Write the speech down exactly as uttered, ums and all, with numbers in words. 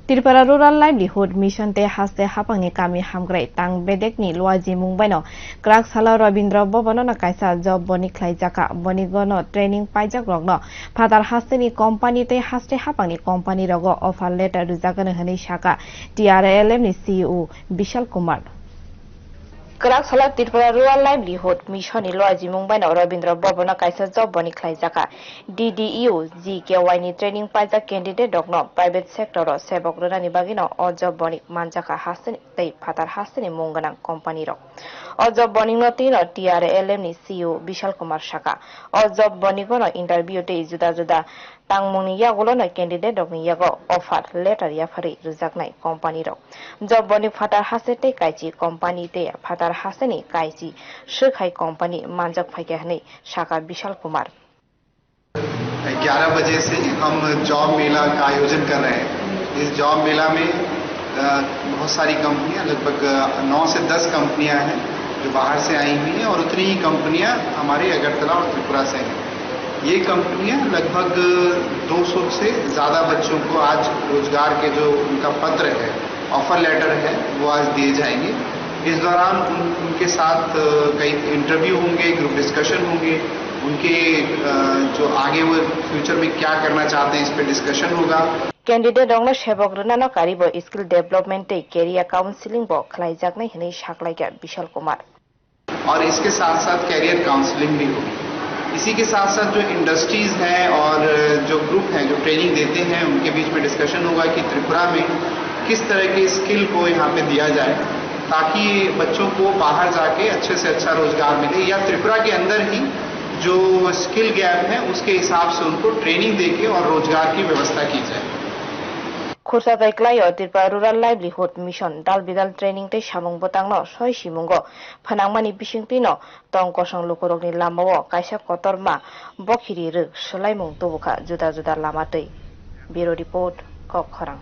Tripura Rural Livelihood Mission tei haste haphangni kami hamkrai tang bedekni luajimung baino kwrak salo Rabindra Bhavan-o kaisa job boni khlaijakha. Boni gono training paijak rokno phatar hasteni company tei haste haphangni company rogo offer letter rwjagano hwnwi sakha T R L M ni C E O Bishal Kumar. Kwrak salo Tripura Rural Livelihood Mission ni luajimung baino Rabindra Bhavan-o kaisa job boni khlaijakha. D D U G K Y ni training paijak candidate rokno private sector o sebok rwnani bagwino o job boni manjakha hasteni tei phatar hasteni mung gwnang company rok. O job boni no tino T R L M ni C E O Bishal Kumar sakha. O job boni gono interview tei juda juda tangmungni yagulono candidate rokni yago offer letter yapharwi rwjaknai company rok. Job boni phatar haste tei kaichi company tei phatar hasteni kaichi swkhai company manjak phaikha hwnwi sakha Bishal Kumar. ग्यारह बजे से हम जॉब मेला का आयोजन कर रहे हैं। इस जॉब मेला में अ, बहुत सारी कंपनियां, लगभग नौ से दस कंपनियां हैं जो बाहर से आई हुई हैं और उतनी ही कंपनियां हमारे अगरतला और त्रिपुरा से हैं। ये कंपनियां लगभग दो सौ से ज़्यादा बच्चों को आज रोजगार के जो उनका पत्र है, ऑफर लेटर है, वो आज दिए जाएंगे। इस दौरान उन, उनके साथ अ, कई इंटरव्यू होंगे, ग्रुप डिस्कशन होंगे, उनके अ, जो आगे वो फ्यूचर में क्या करना चाहते हैं, इस पर डिस्कशन होगा। Candidate rokno sebok rwnano karibo skill development tei career counseling bo khlaijaknai hwnwi saklaikha Bishal Kumar. और इसके साथ साथ कैरियर काउंसलिंग भी होगी। इसी के साथ साथ जो इंडस्ट्रीज हैं और जो ग्रुप हैं जो ट्रेनिंग देते हैं, उनके बीच में डिस्कशन होगा कि त्रिपुरा में किस तरह के स्किल को यहाँ पे दिया जाए, ताकि बच्चों को बाहर जाके अच्छे से अच्छा रोजगार मिले या त्रिपुरा के अंदर ही जो स्किल गैप है, उसके हिसाब से उनको ट्रेनिंग देके और रोजगार की व्यवस्था की जाए। Khursa tei klaio Tripura Rural Livelihood Mission dal bidal training tei samung bwtangno soi simungo phnangmani bisingtwino tong kosong lukurokni lamao kaisa kotorma bokhiri rwk swlaimung tubukha juda juda lama twi. Bureau Report, Kok Khorang.